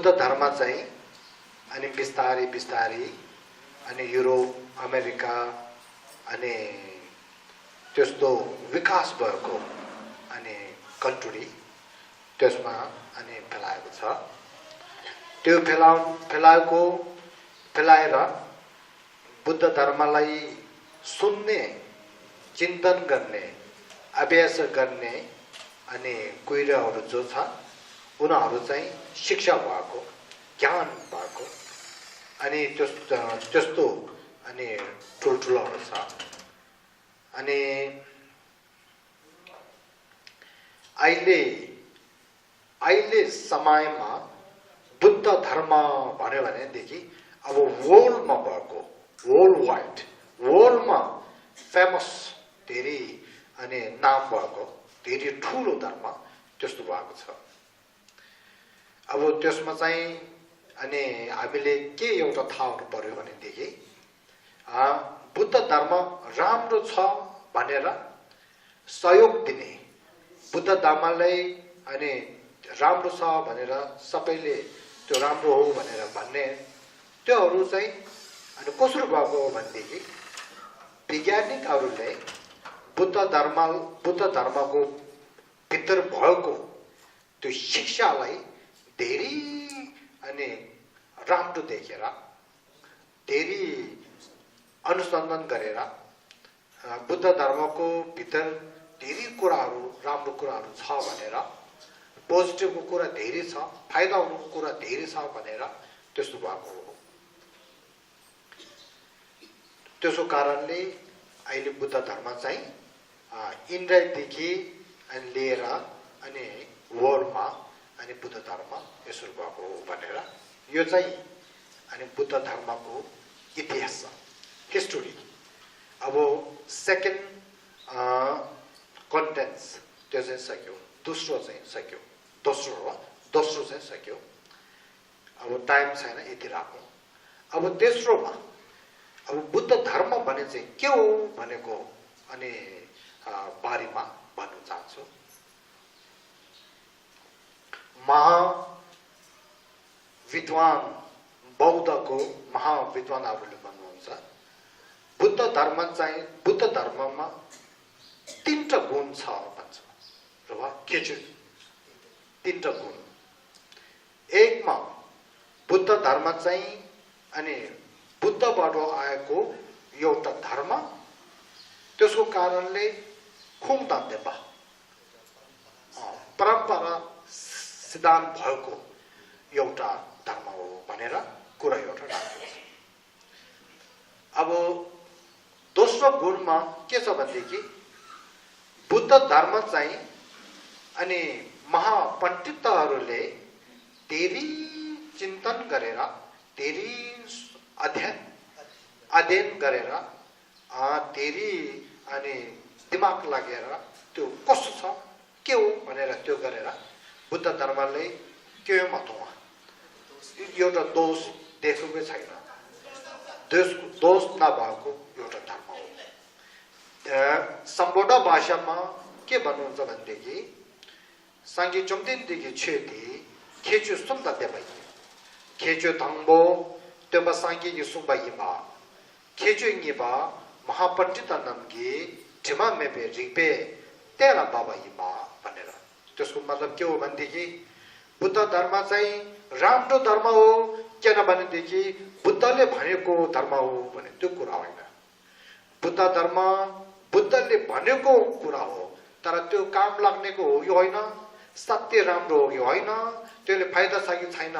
बुद्ध धर्म चाहिँ अनि बिस्तारै बिस्तारै अनि युरोप अमेरिका अनि त्यस्तो विकास भएको अनि कन्ट्री त्यसमा अनि फैलाएको छ। त्यो फैलाएर बुद्ध धर्मलाई सुन्ने चिन्तन गर्ने अभ्यास गर्ने अनि कुइराहरू जो छ उनीहरू चाहिँ शिक्षा भएको ज्ञान भएको अनि त्यस्तो अनि ठुल्ठुलोहरू छ। अनि अहिले समयमा बुद्ध धर्म भन्यो भनेदेखि अब वर्ल्डमा भएको वर्ल्डमा फेमस धेरै अनि नाम भएको धेरै ठुलो धर्म त्यस्तो भएको छ। अब त्यसमा चाहिँ अनि हामीले के एउटा थाहा हुनु पर्यो भनेदेखि बुद्ध धर्म राम्रो छ भनेर सहयोग दिने बुद्ध धर्मलाई अनि राम्रो छ भनेर सबैले त्यो राम्रो हो भनेर भन्ने त्योहरू चाहिँ अनि कसरी भएको हो भनेदेखि वैज्ञानिकहरूले बुद्ध धर्मको भित्र भएको त्यो शिक्षालाई धेरै अनि राम्रो देखेर धेरै अनुसन्धान गरेर बुद्ध धर्मको भित्र धेरै कुराहरू राम्रो कुराहरू छ भनेर पोजिटिभको कुरा धेरै छ फाइदा हुनुको कुरा धेरै छ भनेर त्यस्तो भएको हो। त्यसो कारणले अहिले बुद्ध धर्म चाहिँ इन्डियादेखि अनि लिएर अनि वर्ल्डमा अनि बुद्ध धर्म यसो भएको हो भनेर यो चाहिँ अनि बुद्ध धर्मको इतिहास छ हिस्टोरी। अब सेकेन्ड कन्टेन्ट्स त्यो चाहिँ सक्यो दोस्रो चाहिँ सक्यो दोस्रो चाहिँ सक्यो। अब टाइम छैन यति राखौँ। अब तेस्रोमा अब बुद्ध धर्म भने चाहिँ के हो भनेको अनि बारेमा भन्न चाहन्छु। महाविद्वान बौद्धको महाविद्वानहरूले भन्नुहुन्छ बुद्ध धर्ममा तीनटा गुण छ भन्छ र के चाहिँ तीनटा गुण। एकमा बुद्ध धर्म चाहिँ अनि बुद्धबाट आएको एउटा धर्म त्यसको कारणले खुङदान्देपा परम्परा सिद्धान्त भएको एउटा धर्म हो भनेर कुरा एउटा राखेको छ। अब दोस्रो गुणमा के छ भनेदेखि बुद्ध धर्म चाहिँ अनि महापण्डितहरूले धेरै चिन्तन गरेर धेरै अध्ययन गरेर धेरै अनि दिमाग लागेर त्यो कस्तो छ के हो भनेर त्यो गरेर बुद्ध धर्मले के महत्त्वमा एउटा दोष देखेकै छैन दोष नभएको एउटा धर्म हो। सम्बोधा भाषामा के भन्नुहुन्छ भनेदेखि सांगी चम्दिनदेखि छेदी खेचु सुन्दा देबाई खेचु धङ्बो त्यो सांगी सुम्बा इमा खेचु इमा महापण्डित नम्गी ढिमा मेबे रिबे तेरा बाबा इमा भनेर त्यसको मतलब के हो भनेदेखि बुद्ध धर्म चाहिँ राम्रो धर्म हो किनभनेदेखि बुद्धले भनेको धर्म हो भने त्यो कुरा होइन। बुद्ध धर्म बुद्धले भनेको कुरा हो तर त्यो काम लाग्नेको हो यो होइन सत्य राम्रो हो यो होइन त्यसले फाइदा छ कि छैन